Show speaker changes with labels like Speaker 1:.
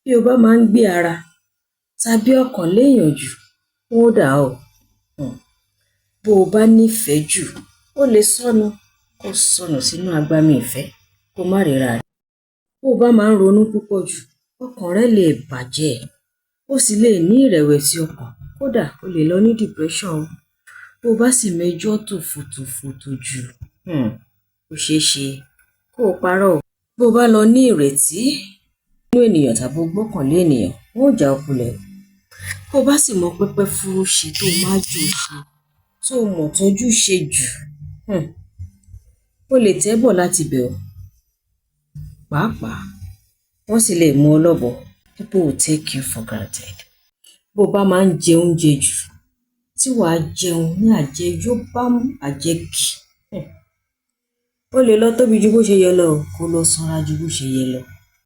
Speaker 1: Bí o bá máa ń gbé ara tàbí ọkàn léèyàn jù, wọn ó dà ọ́ o. Bó o bá nífẹ̀ẹ́ jù, o lè sọnù, kó sọnù sínú agbami ìfẹ́, kó má ríra rẹ. Bó o bá máa ń ronú púpọ̀ jù, ọkàn rẹ lè bàjẹ́, o sì lè ní ìrẹ̀wẹ̀sì ọkàn, kódà o lè lọ ní depression o. Bó o bá sì mẹjọ́ tò fòtòfòtò jù, ó ṣeé ṣe kó o parọ́ o. Bó o bá lọ ní ìrètí nínú ènìyàn tàbí o gbọ́kànlé ènìyàn, wọn ó já ọ kulẹ̀ o. Bó o bá sì mọ pẹ́pẹ́ fúrú ṣe, tó o májò ṣe, tó o mọ̀ tọ́jú ṣe jù, o lè tẹ́ bọ̀ láti bẹ̀ o. Pàápàá, wọ́n sì lè mú ọ lọ́bọ. People will take you for granted. Bó o bá máa ń jẹ oúnjẹ jù, tí wàá jẹun ní àjẹyó bámú àjẹkì, o lè lọ tóbi ju bó ṣe yẹ lọ o, kó lọ sanra ju bó ṣe yẹ lọ.